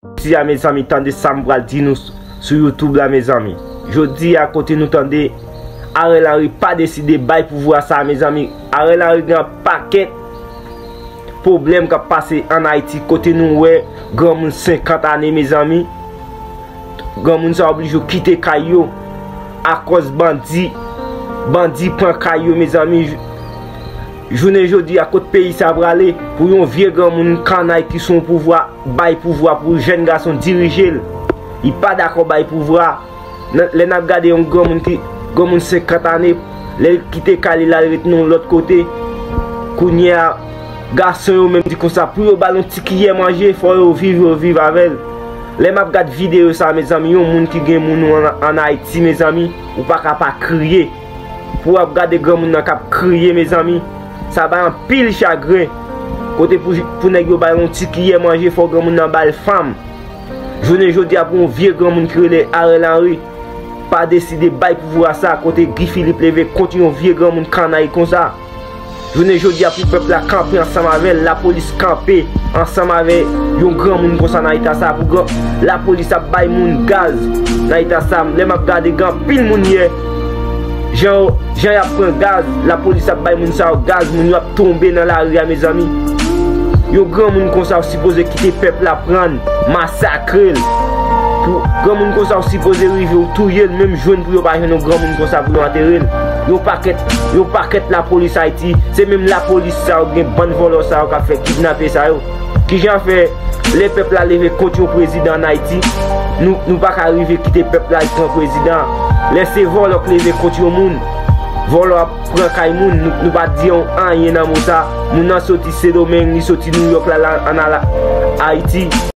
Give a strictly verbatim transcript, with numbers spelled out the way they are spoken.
Jodi a, mezanmi, tande sa m pral di nou s-, sou YouTube la, mezanmi. Jodi a, kote nou tande Ariel Henry pa deside bay pouvwa sa, mezanmi. Ariel Henry gen yon pakèt pwoblèm k ap pase ann Ayiti, kote nou wè granmoun senkant ane, mezanmi. Granmoun sa oblije kite kay yo akòz bandi, bandi pran kay yo, mezanmi. Jou-, jounen jodi a, kot peyi sa prale pou yon vye granmoun kanay ki sou yon pouvwa bay pouvwa pou jèn gason dirije l. Li pa dakò bay pouvwa. Nan, lè n ap gade yon granmoun ki, granmoun senkant ane, lè l kite kay li l al ret nan yon lòt kote, kounye a, gason yo menm di konsa, pou yo ba l yon ti kiyè manje, fò yo viv, yo viv avè l. Lè m ap gad videyo sa, mezanmi, yon moun ki gen moun ou ann, ann Ayiti, mezanmi, ou pa ka pa kriye. Pou w ap gade granmoun nan k ap kriye, mezanmi, sa bay anpil chagren. Kote pou, pou nèg yo ba l yon ti kiyè manje, fò granmoun nan ba l fam. Jounen jodi a, pou yon vye granmoun ki rele Ariel Henry pa deside bay pouvwa sa, kote Guy Philippe leve kont yon vye granmoun kanay konsa. Jounen jodi a, pou pèp la kanpe ansanm avè l, lapolis kanpe ansanm avè yon granmoun konsa nan eta sa, pou gran, lapolis ap bay moun gaz nan eta sa. Lè m ap gade, gen anpil moun yè, jan, jan y ap pran gaz, lapolis ap bay moun sa yo gaz, moun yo ap tonbe nan lari a, mezanmi. Yon granmoun konsa ou sipoze kite pèp la pran, masakre l. Pou granmoun konsa ou sipoze rive ou touye l, menm jwenn pou yo pa jwenn yon granmoun konsa pou yo antere l. Yon pakèt, yon pakèt lapolis Ayiti, se menm lapolis sa yo, gen bann vòlò sa yo k ap fè kidnape sa yo. Kijan fè lè pèp la leve kont yon prezidan ann Ayiti, nou, nou pa ka rive kite pèp la al pran prezidan an? Lè se vòlò k leve kont yon moun, vòlò ap pran kay moun, nou, nou pa di yon anyen nan mo sa. Moun nan soti Sendomeng, li soti Nouyòk la, la, ann al Ayiti.